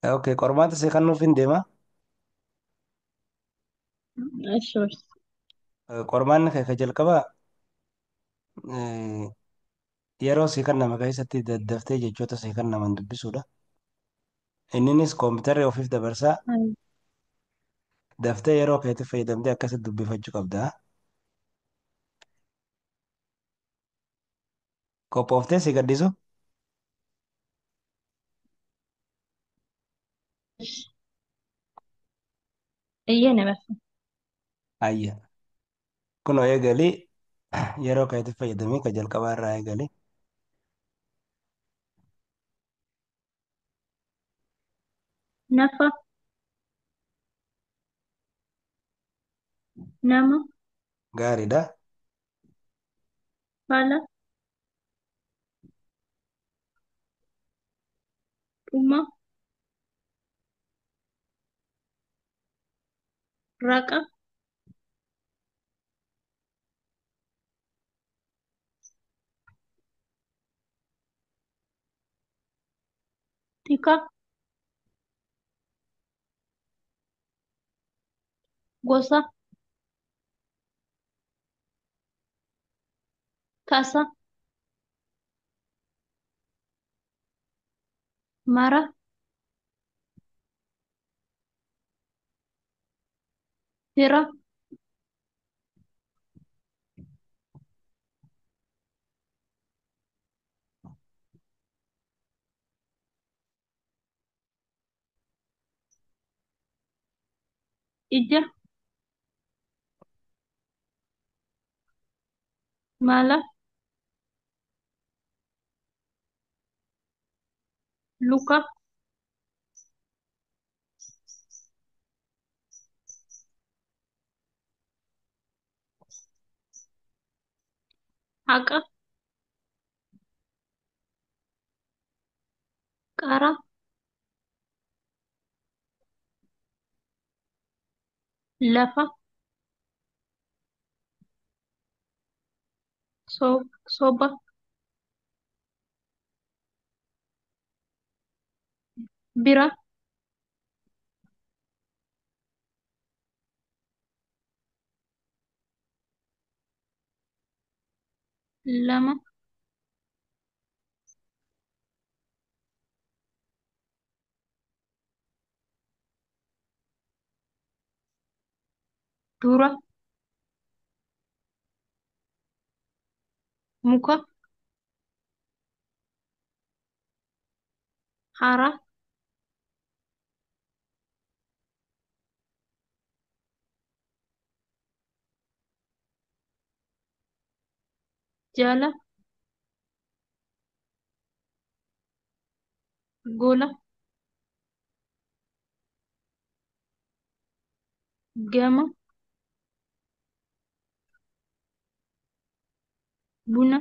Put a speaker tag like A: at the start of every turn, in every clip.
A: Okay, qormaata si kennuuf hin deema.
B: Eshi barsiisa.
A: Qormaanni kee ka jalqabaa eh, yeroo si kenname keessatti daddaftee jechoota si kennaman dubbisuudha. Inninis kompiitarri ofiif dabarsaa daftee yeroo keetti fayyadamtee akkasitti dubbifachuu qabda. Qophooftee si gadhiisu?
B: Eeyyee barsiisa.
A: Ayya. Kunoo eegalii yeroo keetti fayyadamee ka jalqabaa irraa eegalii.
B: Nafa, nama,
A: Gaariidha.
B: fala, dhuma, raqa, tika, gosa, tasa, mara, fira, ija, mala, luka, haqa, qara, lafa, soba, bira, lama, dura, muka, hara, jala, gola, gama, buna,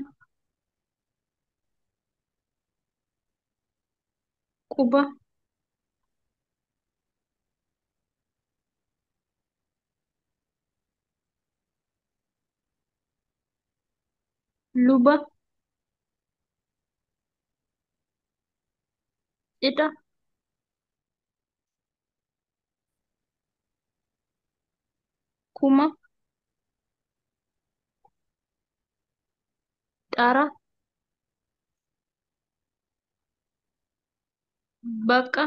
B: quba, luba, cidha, kuma, dhara, baqa,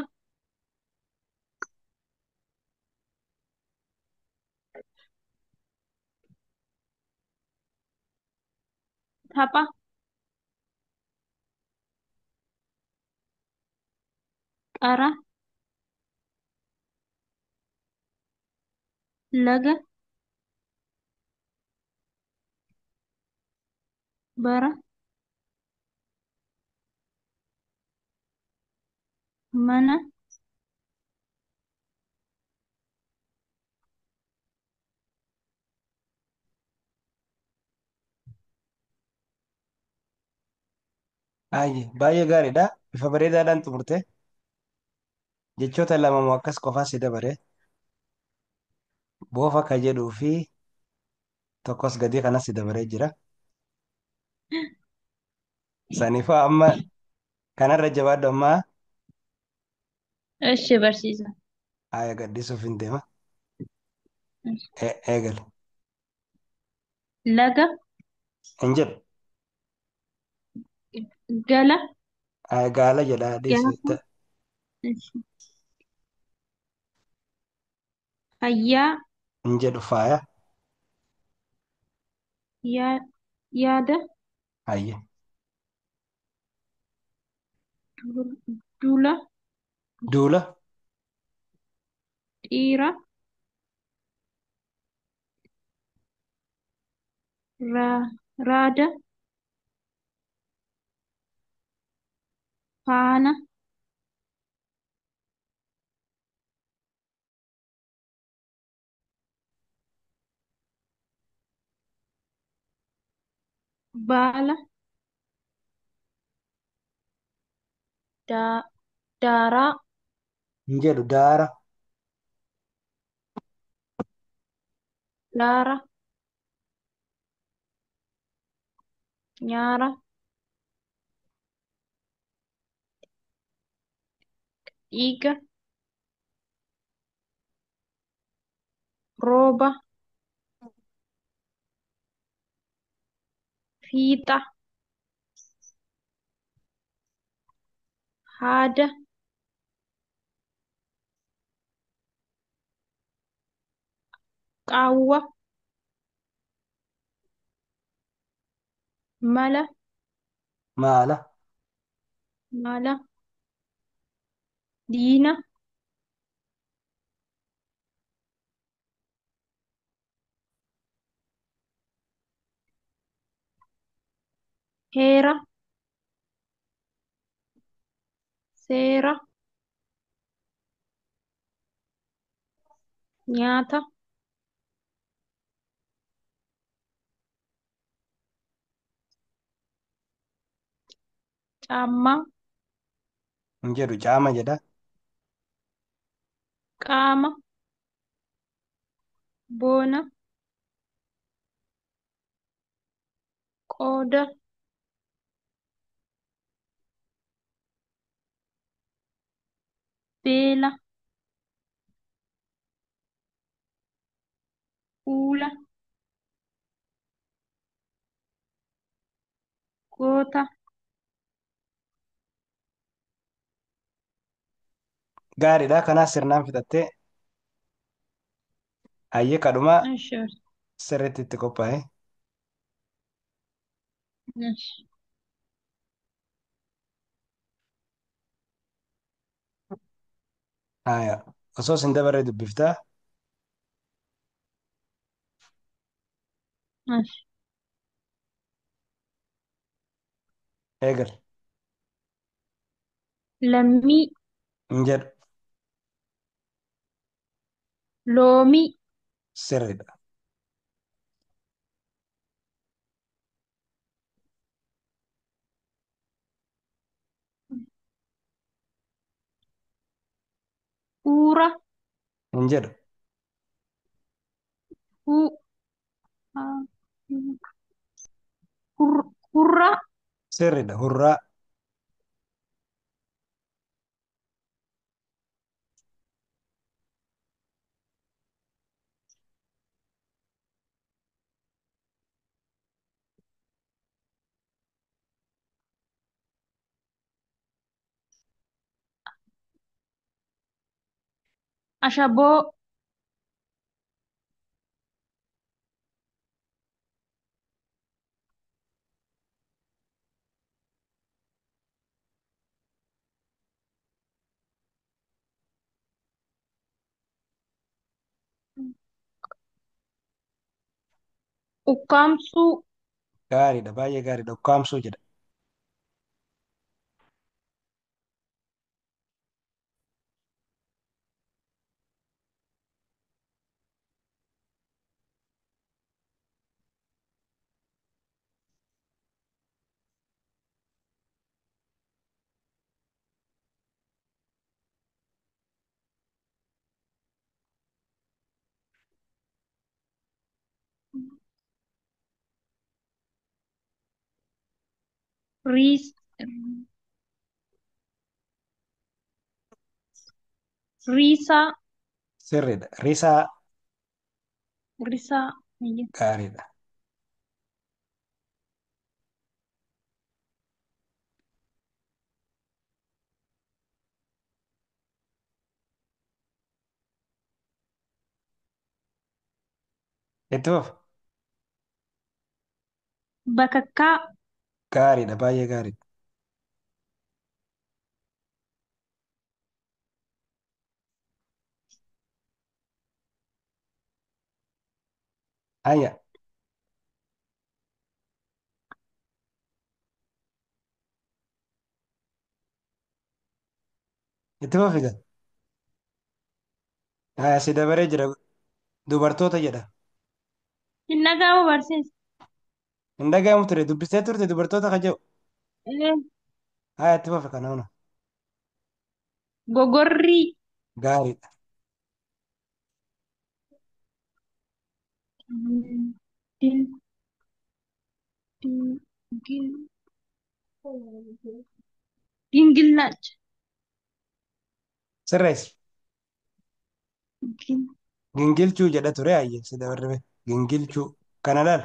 B: tapha, qara, laga, bara, mana,
A: Ayye baay'ee gaariidha. Bifa bareedaadhaan xumurte. Jechoota lama moo akkas qofaa si dabare. Boofa ka jedhuu fi tokkos gadii kanas si dabaree jira. Saniifaa amma kanarra jabaadhu ammaa.
B: Eshi barsiisa.
A: Haaya gaddisuuf hin deema. Eegale.
B: Laga
A: Hin jedhu.
B: gala
A: Haaya gaala jedha dhiisi.
B: gaafa. Eshi. Fayyaa
A: Hin jedhu faaya.
B: yaa yaada
A: Hayye.
B: duula
A: Duula.
B: dhiira raada faana baala daa daaraa
A: Hin jedhu daara.
B: laara nyaara dhiiga rooba fiixa haada qaawwa mala
A: Maala.
B: mala diina heera seera nyaata caammaa
A: Hin jedhu caama jedha.
B: qaama boona qooda beela fuula goota.
A: Gaariidha. Kanaaf sirnaan fixattee hayyee kadhumaa
B: Eshi
A: sirriitti itti qophaa'e.
B: eshi
A: Haaya. Osoo sin dabaree dubbiftaa
B: eshi.
A: eegale.
B: Lammii
A: Hin jedhu
B: loomii
A: sirriidha.
B: huura
A: Hin jedhu
B: hu hurra
A: sirriidha. Hurraa.
B: Ashaboo ukkaamsuu
A: Gaariidha. Baay'ee gaariidha. Ukkaamsuu jedha.
B: Riis Risaa.
A: Sirriidha. Risaa
B: Risaa. Ayya.
A: gaariidha. Itti fufi.
B: Bakakkaa.
A: Gaariidha. Baay'ee gaariidha. Hayya. Itti fufi gaa. Hayya si dabaree jira. Dubartoota jedha.
B: Hin dhaga'amu barsiisa.
A: Hin dhaga'amu ture. Dubbistee turte dubartoota ka jedhu.
B: Eh,
A: Hayya itti fufi kana huna.
B: Gogorrii.
A: Gaariidha.
B: Din, din, gin, gingillaacha.
A: Sirreessi.
B: Gin,
A: Gingilchuu jedha ture hayya si dabarre. Gingilchuu. Kana laal.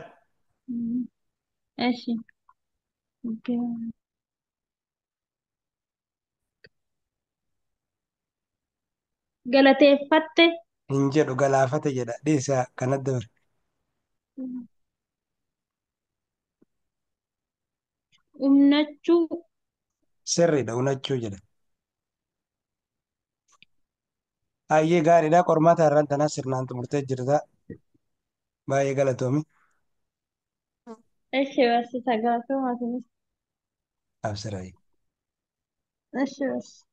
B: Eshi. Ga- Galateeffatte.
A: Hin jedhu galaafate jedha. Dhiisa kanatti dabare.
B: Umnachuu.
A: Sirriidha unachuu jedha. Hayyee gaariidha. Qormaata irraan tanaa sirnaan xumurtee jirta. Baay'ee galatoomi.
B: Eshi barsiisa galatoomaa isinis.
A: Absiraayi.
B: Eshi barsiisa.